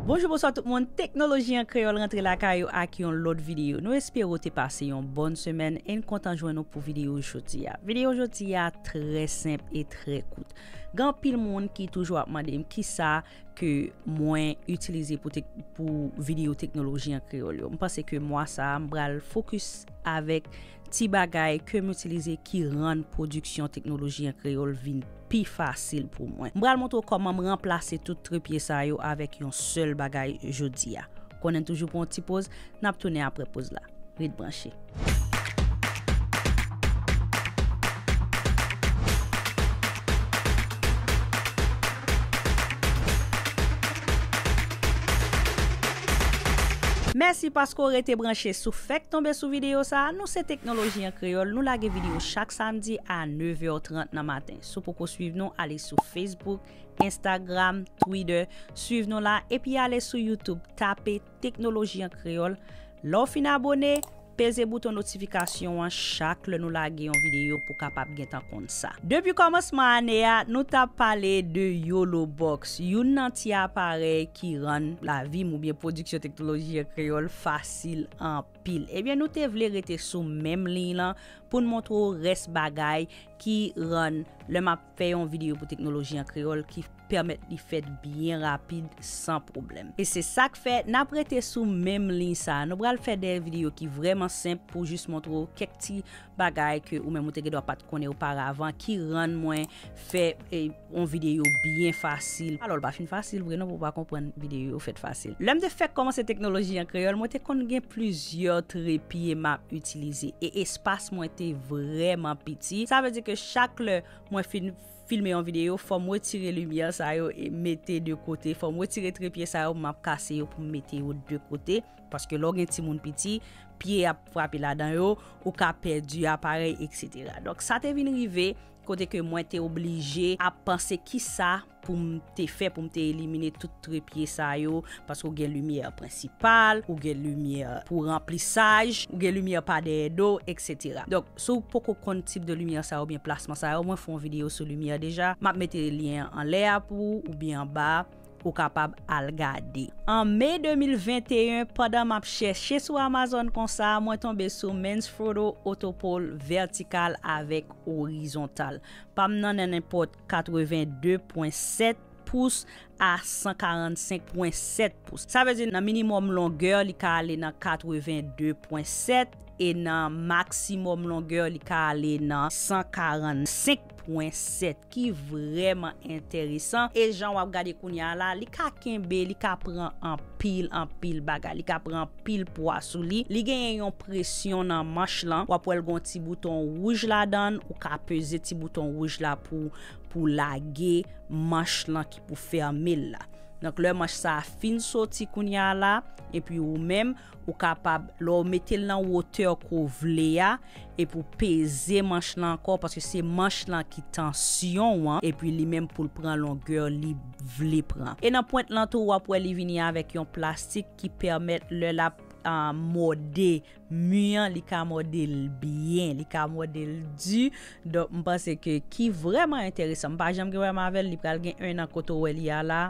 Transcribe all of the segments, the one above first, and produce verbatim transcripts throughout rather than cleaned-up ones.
Bonjou, bonswa tout moun. Teknoloji an Kreyòl rantre lakay ou ak yon lòt videyo. Nou espere w te pase yon bòn semèn e n kontan jwenn ou pou videyo jodi a. Videyo jodi a trè senp e trè kout. Gen anpil moun ki toujou ap mande m kisa ke mwen itilize pou tek-, pou videyo teknoloji an kreyòl yo. M panse ke mwa sa a, m pral fokis avèk ti bagay ke m itilize ki rann pwodiksyon teknoloji an kreyòl vin pi fasil pou mwen. M pral montre w kòman m ranplase tout trepye sa yo avèk yon sèl bagay jodi a. Konnen n toujou pran yon ti poz, n ap tounen apre poz la. Ret branche. Mèsi paske w rete branche. Si w fèk tonbe sou videyo sa a, nou se Teknoloji an Kreyòl. Nou lage videyo chak samdi a nèf è trant nan maten. Si w poko swiv nou, ale sou Facebook, Instagram, Twitter, swiv nou la, epi ale sou YouTube, tape Teknoloji an Kreyòl. Lè w fin abòne, peze bouton notifikasyon an chak lè nou lage yon videyo pou w kapab gentan konn sa. Depi kòmansman ane a, nou t ap pale de YOLO Box, youn nan ti aparèy ki rann lavi m oubyen pwodiksyon teknoloji an kreyòl fasil anpil. Ebyen, nou te vle rete sou menm liy lan pou n montre w rès bagay ki rann lè m ap fè yon videyo pou teknoloji an kreyòl ki pèmèt li fèt byen rapid san pwoblèm. E se sa k fè n ap rete sou menm liy sa a. Nou pral fè de videyo ki vrèman senp pou jis montre w kèk ti bagay ke ou menm ou te gen dwa pa t konnen oparavan ki rann mwen fè, e, yon videyo byen fasil. Alò, l pa fin fasil vre non, pou w pa konprann videyo yo fèt fasil. Lè m te fèk kòmanse teknoloji an kreyòl, mwen te konn gen plizyè trepye m ap itilize. E espas mwen te vrèman piti. Sa vle di ke chak lè mwen fin filme yon videyo, fò m retire limyè sa yo e mete de kote. Fò m retire trepye sa yo, m ap kase yo pou m mete yo de kote. Paske lè w gen timoun piti, pye ap frape ladan yo, ou ka pèdi aparèy, etsetera. Donk, sa te vin rive kote ke mwen te oblije ap panse kisa pou m te fè pou m te elimine tout trepye sa yo, paske ou gen limyè prensipal, ou gen limyè pou ranplisaj, ou gen limyè pa dèyè do, etsetera. Donk, si w poko konn tip de limyè sa yo oubyen plasman sa yo, mwen fè yon videyo sou limyè deja. M ap mete lyen an anlè a pou ou oubyen anba a, ou kapab al gade. An me de mil venteyen, pandan m ap chèche sou Amazon konsa, mwen tonbe sou Manfrotto Autopole vètikal avèk orizontal. Pa m nan nan nenpòt katreven de pwen sèt pous a san karannsenk pwen sèt pous. Sa vle di nan minimòm longè, li ka ale nan katreven de pwen sèt e nan maksimòm longè, li ka ale nan san karannsenk pwen sèt, ki vrèman enteresan. E jan w ap gade kounye a la, li ka kenbe, li ka pran anpil, anpil bagay. Li ka pran anpil pwa sou li. Li genyen yon presyon nan manch lan. W ap wè l gen yon ti bouton wouj ladan l. Ou ka peze ti bouton wouj la pou, pou lage manch lan ki pou fèmen l la. Donk, lè manch sa a fin soti kounye a la, epi ou menm, ou kapab, lè w mete l nan wotè ke w vle a, epi w peze manch lan ankò, paske se manch lan ki tansyon w an, epi li menm pou l pran longè li vle pran. E nan pwent lan tou, w ap wè li vini avèk yon plastik ki pèmèt lè l ap, ah, mòde mi an, li ka mòde l byen, li ka mòde l di. Donk, m panse ke ki vrèman enteresan. M pa janm gen pwoblèm avè l, li pral gen en an kote w wè li a la,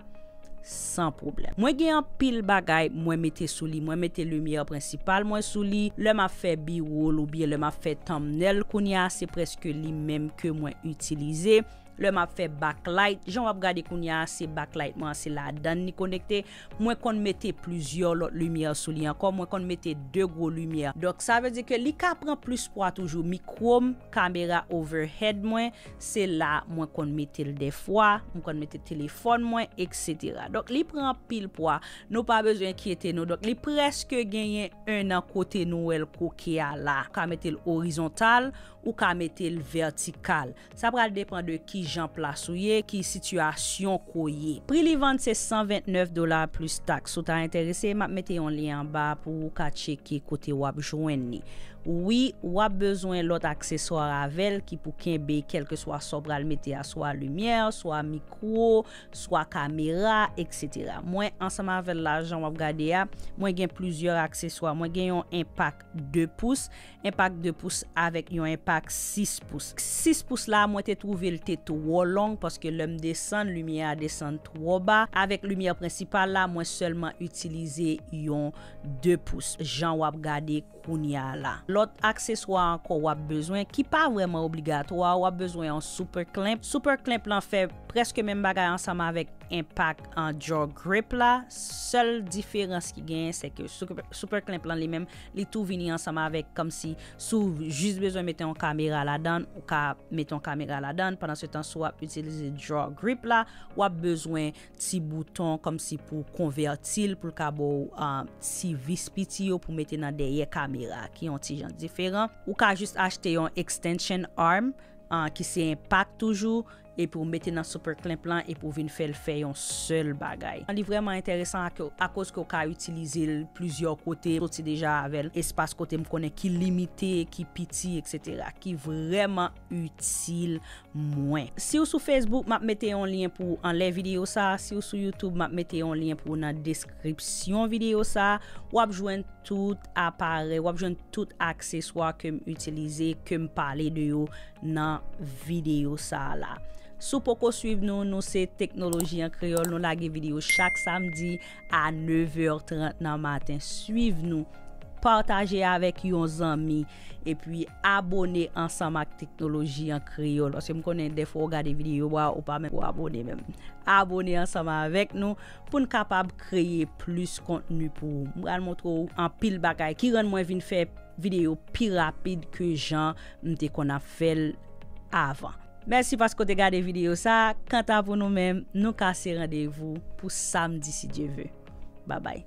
san pwoblèm. Mwen gen anpil bagay mwen mete sou li. Mwen mete limyè prensipal mwen sou li. Lè m ap fè B-roll oubyen lè m ap fè thumbnail kounye a, se prèske li menm ke mwen itilize. Lè m ap fè backlight, jan w ap gade kounye a, se backlight mwen an, se ladan l li konekte. Mwen konn mete plizyè lòt limyè sou li ankò. Mwen konn mete de gwo limyè. Donk, sa vle di ke li ka pran plis pwa toujou. Mikwo m, kamera overhead mwen, se la mwen konn mete l dèfwa. Mwen konn mete telefòn mwen, etsetera. Donk, li pran anpil pwa. Nou pa bezwen enkyete nou. Donk, li prèske genyen en an kote nou wè l koke a la. Ou ka mete l orizontal, ou ka mete l vètikal. Sa pral depann de ki jan plas ou ye, ki sitiyasyon ke w ye. Pri li vann se san vennèf dola plis taks. Si w ta enterese, m ap mete yon lyen anba pou w ka tcheke kote w ap jwenn li. Wi, w ap bezwen lòt akseswa avè l ki pou kenbe kèlkeswa sa w pral mete a, swa limyè, swa mikwo, swa kamera, etsetera. Mwen, ansanm avè l la, jan w ap gade a, mwen gen plizyè akseswa. Mwen gen yon enpak de pous, enpak de pous avèk yon enpak sis pous. Sis pous la, mwen te twouve l te twò long paske lè m desann, limyè a desann twò ba. Avèk limyè prensipal la, mwen sèlman itilize yon de pous, jan w ap gade kounye a la. Lòt akseswa ankò w ap bezwen, ki pa vrèman obligatwa, w ap bezwen yon super clamp. Super clamp lan fè prèske menm bagay ansanm avèk enpak an jaw grip la. Sèl diferans ki genyen, se ke super, super clamp lan li menm, li tou vini ansanm avèk, kòmsi si w jis bezwen mete yon kamera ladan, ou ka mete yon kamera ladan. Pandan se tan, si w ap itilize jaw grip la, w ap bezwen ti bouton kòmsi pou konvèti l, pou l ka ba w, ah, ti vis piti yo pou mete nan dèyè kamera, ki yon ti jan diferan. Ou ka jis achte yon extension arm, ah, ki se enpak toujou, epi w mete nan super clamp lan, epi w vin fè l fè yon sèl bagay. Li vrèman enteresan ak-, akoz ke w ka itilize l plizyè kote, soti deja avè l, espas kote m konnen ki limite, ki piti, etsetera, ki vrèman itil mwen. Si w sou Facebook, m ap mete yon lyen pou w anlè videyo sa. Si w sou YouTube, m ap mete yon lyen pou w nan deskripsyon videyo sa. W ap jwenn tout aparèy, w ap jwenn tout akseswa ke m itilize, ke m pale de yo nan videyo sa la. Si w poko swiv nou, nou se Teknoloji an Kreyòl. Nou lage videyo chak samdi a nèv è trant nan maten. Swiv nou, pataje avèk yon zanmi, epi abone ansanm ak Teknoloji an Kreyòl. Paske m konnen dèfwa w gade videyo a, ou pa menm ou abone menm. Abone ansanm avèk nou pou n kapab kreye plis kontni pou ou. M pral montre w anpil bagay ki rann mwen vin fè videyo pi rapid ke jan m te konn ap fè l avan. Mèsi paske w te gade videyo sa. Kanta pou nou menm, nou kase randevou pou samdi, si Dye ve. Babay.